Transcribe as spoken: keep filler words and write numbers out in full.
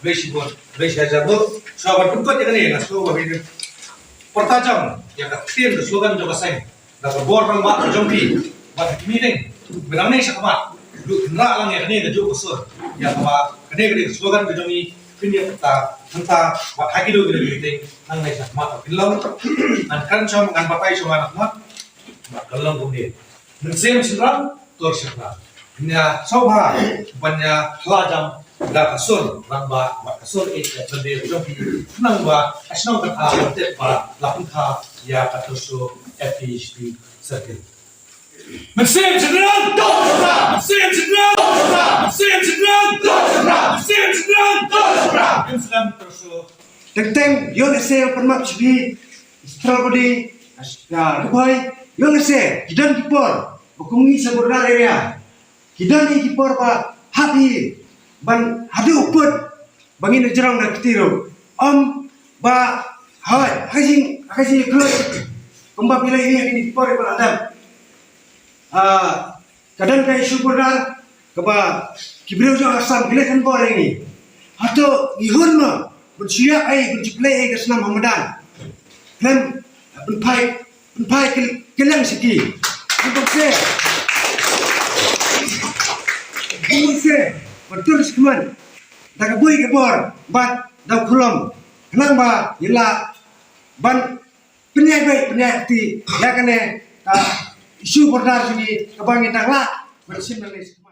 Khublei shibun, khublei shihajar nguh. Shuwa ban pynkut ïa kane, nga sngewbha ban pyrta jam ïa ka ktien, ka slogan jong ka seng, da ka bor rangbah ka jong phi. Bad ha kine ki ktien, mynta nangne sha khmat, duh khynra lang ïa kane kajuh ka sur, ïa kaba kane ka dei ka slogan ka jong ngi. Phin ïa pyrta hangta, bad ha kito kito ki ktien nangne sha khmat phin long. Ngan kren shwa, ngan batai shwa na khmat. Bad ka long kumne: Mynsiem shynrang, tur shynrang. Ngin ïa sngewbha ban ïa la jam da ka sur rangbah bad ka sur ïeit ka jong phi, khnang ba ka shnong ka thaw kan tip ba la pynkha ïa ka Turshu F P H T Circle. Mynsiem shynrang, mynsiem shynrang, mynsiem shynrang, mynsiem shynrang. Teng teng, ïoh lehse, pynmap sha phi, Central Body, ah, Ri Bhoi, ïoh lehse ki don ki por ba kum ngi sha border area, ki don hi ki por ba hap hi ban haduh u pud ba ngin ïa jrong da kti ruh. Ym ba, hooid, ha ka jing, ha ka jingïakhlad, kumba phi la ïohi ha kine ki por ba la dep. Ah, ka don ka issue border kaba ki briew jong Assam ki leh khynbor ïa ngi. Hato ngi hun mo ban shu ïa ai, ban shu pynleit ai ka snam ha madan, khlem pynphai, pynphai ki, ki liang sha ki? Kumba se, kumba se, ban tur sha khmat da ka bui ka bor bad da u khlem, khnang ba ngin lah ban pynïaid beit, pynïaid kti ïa kane ka issue border jong ngi, kaba ngin dang lah ban shim nangne sha khmat.